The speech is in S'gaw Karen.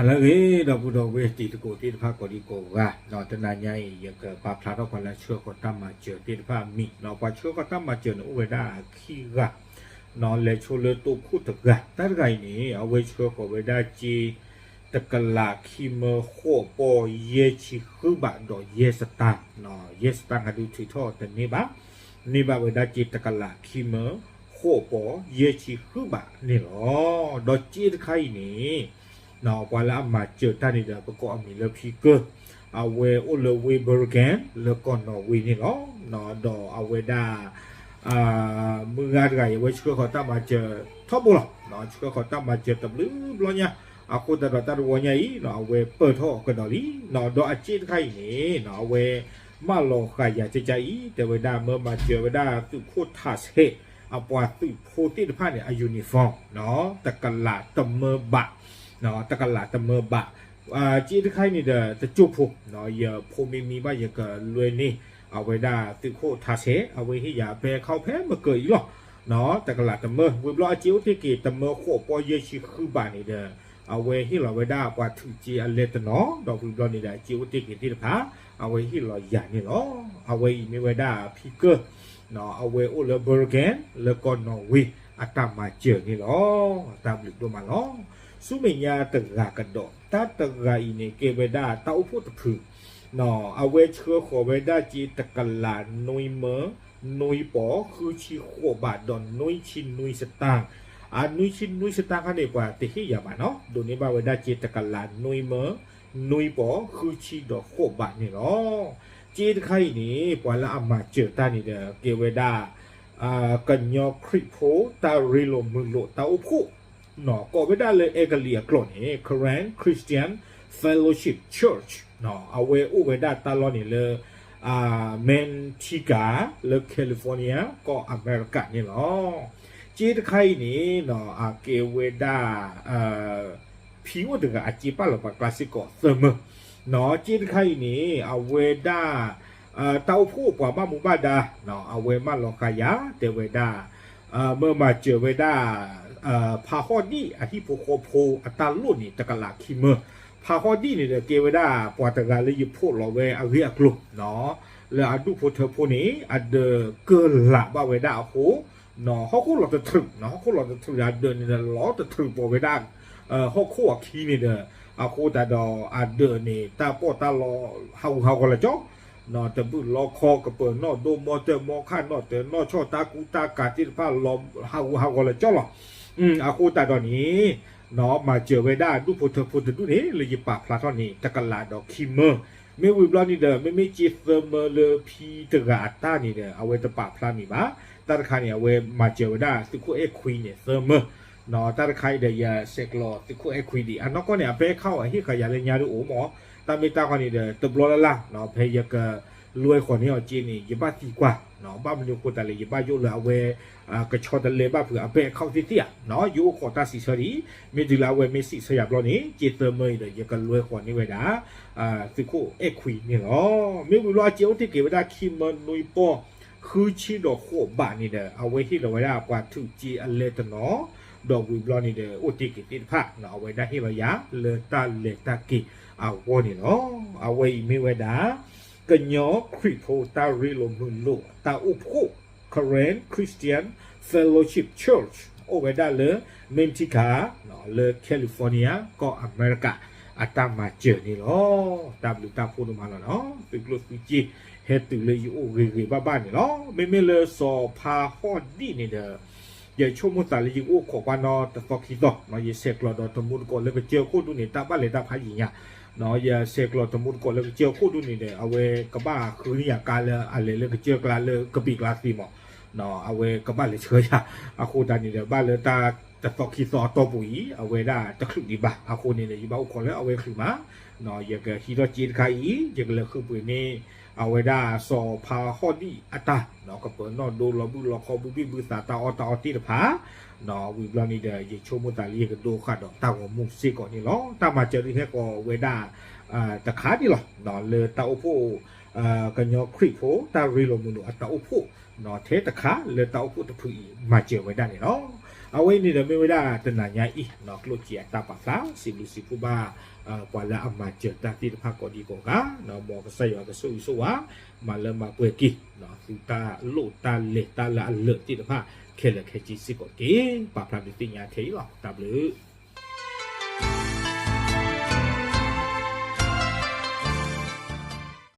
ဟါလၢအဂ့ၤ ဒီပုၢ်ဒီဝဲၢ်တံၤသကိးသ့ၣ်တဖၣ်ကိးဒံကိးဂၤ, တနၤညါအံၤ ယကပာ်ဖျါထီၣ်ပှၤလၢဆှၢဃီၤတၢ်မၤစၢၤသ့ၣ်တဖၣ်အမံၤ, ပှၤဆှၢဃီၤတၢ်မၤစၢၤန့ၣ် အိၣ်ဝဲဒၣ်ခံဂၤ, လဲၤဆိလၢတိခိၣ်တဂၤ, တၢ်တဂၤအံၤန့ၣ် အဝဲဆှၢဃီၤဝဲဒၣ်စ့ တကလးခံမၢဃိးပီၢ်ယဲၢ်ဆံဃုဘးဒီးယဲၢ်စတၢ်, ယဲၢ်စတၢ်ခါဒုးထုးထီၣ်တန့ၢ်ဘၣ်, န့ၢ်ဘၣ်ဝဲဒၣ်စ့တကလးခံမၢဃိးပီၢ်ယဲၢ်ဆံဃုဘးန့ၣ်လီၤ. ဒီးစ့တခါအံၤန့ၣ် ပှၤလၢအမၤစၢၤတၢ်န့ၣ်ဒီး ပကိးအမံၤလၢဖံကၢၢ်, အဝဲအိၣ်လၢဝ့ၢ် Bergen လၢကီၢ်နီၣ်ဝ့ၣ်န့ၣ်လီၤ. ဒီးအဝဲဒၣ် မုၢ်ဂၤတဂၤအံၤ အဝဲဆှၢဃီၤတၢ်မၤစၢၤထီဘိလီၤ. ဆှၢဃီၤတၢ်မၤစၢၤတဘျုးဘျီညါ, အဃိသတးဒီးတၢ်တဝီညါအံၤ အဝဲပၢၢ်ထီၣ်ကဒီးလံ. ဒီးအစ့တခါအံၤန့ၣ် အဝဲမၢလီၤဃာ်ယၤကကါအံၤ တဲဝဲဒၣ် မၢမၤစၢၤဝဲဒၣ်သုးခိၣ်ထးဆဲး အပှၤသုးဖိသ့ၣ်တဖၣ်န့ၣ် အ uniform တကလးတမၢဘး, တကလးတမၢဘး, စ့တခါအံၤန့ၣ်ဒီး တစိၢ်ဖိ ယဖိမ့ၢ်မံဘၣ်ယကလွဲန့ၢ် အဝဲဒၣ်သုးခိၣ်ထးဆဲး အဝဲဟ့ၣ်ယၤ bank account ဖဲမကၢၤအံၤလီၤ. တကလးတမၢ, ဝံၤဘျီအစ့အိၣ်တ့ၢ်က့ၤ တမၢဃိးပီၢ်ယဲၢ်ဆံဃုဘးန့ၣ်ဒီး အဝဲဟ့ၣ်လီၤဝဲဒၣ်ပှၤထုးစ့အလဲတနီၤ, ဒီးဝံၤဘျီန့ၣ်ဒီး အစ့အိၣ်တ့ၢ်က့ၤသ့ၣ်တဖၣ် အဝဲဟ့ၣ်လီၤယၤန့ၣ်လီၤ. အဝဲအံၤမ့ၢ်ဝဲဒၣ်ဖံကၢၢ်, အဝဲအိၣ်လၢ Bergen လၢကီၢ်နီၣ်ဝ့ၣ် အတၢ်မၤစၢၤန့ၣ်လီၤ. တၢ်ဘျုးဒိၣ်မးလီၤ. ဆူမဲာ်ညါတဂၤကဒီး, တၢ်တဂၤအံၤန့ၣ် ကဲဝဲဒၣ်တၢ်အိၣ်ဖှိၣ်တဖု, အဝဲဆှၢဃီၤဝဲဒၣ်စ့တကလးနွံမၢ နွံပီၢ် ဃုဆံဃိးဘးဒီးနွံဆံနွံစတၢ်, အနွံဆံနွံစတၢ်ခါန့ၣ် ပှၤတဟ့ၣ်ယၤဘၣ်နီၤ, ဒိးန့ၢ်ဘၣ်ဝဲဒၣ်စ့တကလးနွံမၢ နွံပီၢ် ဃုဆံဒီးဃိးဘးန့ၣ်လီၤ. စ့တခါအံၤန့ၣ် ပှၤလၢအမၤစၢၤတၢ်န့ၣ်ဒီး ကဲဝဲဒၣ် ကညီခရံာ်ဖိတၢ်ရ့လိာ်မုာ်လိာ်တၢ်အိၣ်ဖှိၣ်, ကိးဝဲဒၣ်လၢအဲကလံးအကျိာ်န့ၣ် Karen Christian Fellowship Church, အဝဲအိၣ်ဝဲဒၣ်တၢ်လီၢ်န့ၣ်လၢ Manteca လၢ California ကီၢ်အမဲရကၤန့ၣ်လီၤ. စ့တခါအံၤန့ၣ် အကဲဝဲဒၣ် ဖံအိၣ်တဂၤအစ့ပာ်လီၤပှၤကျါစ့ၢ်ကီးသၢမၢ, စ့တခါအံၤန့ၣ် အဝဲဒၣ် တၢ်အိၣ်ဖှိၣ်ပှၤဘၣ်မူဘၣ်ဒါ အဝဲမၢလီၤဃာ်ယၤ တဲဝဲဒၣ် မၢမၤစၢၤဝဲဒၣ် ဖးဟီၣ်ဒံၣ်အဟံၣ်ဖိဃီဖိအတၢ်လိၣ်န့ၣ် တကလးခံမၢ, ဖးဟီၣ်ဒံၣ်န့ၣ်ဒီး ကဲဝဲဒၣ်ပှၤတဂၤလၢယဖိးလီၤဝဲအဂ့ၢ်အကျိၤ လၢအဒူၣ်ဖိထၢဖိန့ၣ် အဒၢးကၢၢ်လးဘၣ်ဝဲဒၣ်အဃိ ဟီၣ်ခိၣ်လီၤတထြုး, ဟီၣ်ခိၣ်လီၤတထြုး အဒၢးန့ၣ်ဒီးလီၤတထြုးပိာ်ဝဲဒၣ် ဟီၣ်ခိၣ်အခံန့ၣ်ဒီး အဃိသတးဒီးအဒၢးန့ၣ် တၢ်ပီးတၢ်လီ ဟးဂူာ်ဟးဂီၤလၢာ်ကၠီ တဘုၣ်လီခီကပၢၤနီၣ်ဒိမီတၢၢ်မီခၣ်နီၣ်တၢၤနီၣ်ဆီၣ်တၢ်ကူတၢ်ကၤသ့ၣ်တဖၣ်လီၤ ဟးဂူာ်ဟးဂီၤလၢာ်ကၠီလီၤ. အဃိသတးဒီးန့ၣ် မၤစၢၤဝဲဒၣ်ဒူၣ်ဖိထၢဖိတဒူၣ်န့ၣ် လၢယပာ်ဖျါထီၣ်န့ၣ် တကလးဒီးခံမၢ, မ့ၢ်ဝံၤဘျီန့ၣ်ဒီး မ့မ့ၢ်စ့သၢမၢလၢဖံတဂၤအတၢ်န့ၣ်ဒီး အဝဲတပာ်ဖျါမံၤဘၣ်. တၢ်တခါန့ၣ် အဝဲမၤစၢၤဝဲဒၣ်သုးခိၣ်အဲၣ်ခွံန့ၣ်သၢမၢ တၢ်တခါအံၤဒီး ယဆဲးကျိးသုးခိၣ်အဲၣ်ခွံဒံး အနီၢ်ကီၢ်န့ၣ် အ bank account အဟ့ၣ်ဃာ်ယၤလၢညါဒုအိၣ်မး, တၢ်မ့ၢ်တၢ်ခီန့ၣ်ဒီး တဘျီလၢ်လၢ် ဖဲယကလွဲဃီၤန့ၢ်အီၤစ့န့ၣ် ယဘၣ်သံကွၢ်, ဘၣ်မနုၤအဃိသတးလဲၣ် ယဘၣ်ယိၣ်လၢအဝဲ ကဆီတလဲဘၣ်ဖုးအ bank account သ့ၣ်သ့ၣ်ဧါ, ယအိၣ်ခိးတၢ်စံးဆၢဒံး, မ့ၢ်တုၤလၢအဝဲမ့ၢ်စံးဆၢယၤဘျီန့ၣ် စ့သၢမၢအံၤဒီး ယကလွဲဃီၤန့ၢ်ဝဲဒၣ် သုးခိၣ်အဲၣ်ခွံန့ၣ်လီၤ. မ့ၢ်ဝံၤဘျီအစ့အိၣ်တ့ၢ်က့ၤဝဲဒၣ်ခံမၢနွံပီၢ် ဃုဆံဒီးဃိးဘးန့ၣ်ဒီး အဝဲဟ့ၣ်လီၤဝဲဒၣ်ပှၤထုးစ့အလဲတနီၤ, ဒီးဝံၤဘျီန့ၣ်ဒီး အိၣ်တ့ၢ်က့ၤသ့ၣ်တဖၣ် အဝဲဒၣ်ဟ့ၣ်လီၤယၤလၢတၢ်လဲၤတၢ်က့ၤအဂီၢ်န့ၣ်လီၤ. အဝဲအံၤမ့ၢ်ဝဲဒၣ် ကညီခရံာ်ဖိတၢ်ရ့လိာ်မုာ်လိာ်တၢ်အိၣ်ဖှိၣ် Karen Christian Fellowship Church အိၣ်ဝဲဒၣ်လၢ Manteca လၢ California ကီၢ်အမဲရကၤ အတၢ်မၤစၢၤန့ၣ်လီၤ. တၢ်ဘျုးတၢ်ဖှိၣ်ဒိၣ်မးလီၤနီၤ, သုးကျိၣ်သုးစ့ ဟဲတုၤလၢယအိၣ်ဂ့ၤဂ့ၤဘၣ်ဘၣ်န့ၣ်လီၤ. မ့မ့ၢ်လၢစီၤဖါဟီၣ်ဒံၣ်န့ၣ်ဒီး ယဆိကမိၣ်သးလၢယကအိၣ်ခိးကွၢ်နီတသီခံသီ, ယဆဲးကျိးဒီးတမူတကိးလၢကစၢၢ်ခိၣ်ဒူၣ်န့ၣ် တၢ်ဘၣ်လဲၤတၢ်ဖးယံာ်ညါ, ယဆဲးကျိးတမူတကိးလၢကစၢၢ်ခိၣ်ဒူၣ်န့ၣ်ဒီး အဝဲကဘၣ်ဃုန့ၢ်ယၤကါလၢအလဲၤလၢကစၢၢ်ကျါလၢကဘ့ၣ်ကျါသ့မး, အဝဲကဘၣ်လဲၤဆှၢယၤ, အဃိသတးန့ၣ်ဒီး ဘၣ်လၢတၢ်တသီခံသီအတီၢ်ပူၤအံၤ အဝဲဒၣ်တချုးဒံးဘၣ်, အဃိန့ၣ်ဒီး ယဘၣ်အိၣ်ခိးလၢအဝဲချုးမး, ယကဟံးထီၣ်စ့တခါအံၤ ယကလဲၤဃုပှ့ၤန့ၢ် အဝဲဒၣ်စီၤဖါဟီၣ်ဒံၣ်အတၢ် ကပၢၤနီၣ်ဒိလီၤဘုၣ်လီၤခီဘုဘံၣ်ဘုသးတၢ်အီၣ်တၢ်အီသ့ၣ်တဖၣ်, ဝံၤဘျီန့ၣ်ဒီး ယဆိကမိၣ်သးလၢယကဒိဃာ်ဒီးတၢ်ဂီၤမူစ့ၢ်ကီးန့ၣ်လီၤ. တၢ်မၤစၢၤဒုးဟဲဃီၤဝဲဒၣ် တခါဒံးလီၤ, လၢတၢ်အိၣ်ဖှိၣ် ကညီခရံာ်ဖိတၢ်ရ့လိာ်မုာ်လိာ်အတၢ်အိၣ်ဖှိၣ် ထဲတခါလၢတၢ်အိၣ်ဖှိၣ်တဖုအံၤ မၤစၢၤဝဲဒၣ်န့ၣ်လီၤ. အဝဲအံၤန့ၣ်ဒီးမ့ၢ်ဝဲဒၣ်တနၤညါအံၤ ကျိၣ်စ့အတၢ်ပာ်ဖျါ စံးဘျုးစံးဖှိၣ်ဘၣ် ပှၤလၢအမၤစၢၤတၢ်သ့ၣ်တဖၣ်ကိးဒံကိးဂၤ မ်ကစၢ်ယွၤကဆိၣ်ဂ့ၤဆိၣ်ဝါ မၤလၢမၤပှဲၤက့ၤ သုတၢ်လိၣ်တၢ်လဲၤတၢ်လၢအလၢာ်သ့ၣ်တဖၣ် ခဲလၢာ်ခဲဆ့စ့ၢ်ကီးတက့ၢ်. ပာ်ဖျါဒုးသ့ၣ်ညါခဲအံၤလီၤ. တၢ်ဘျုး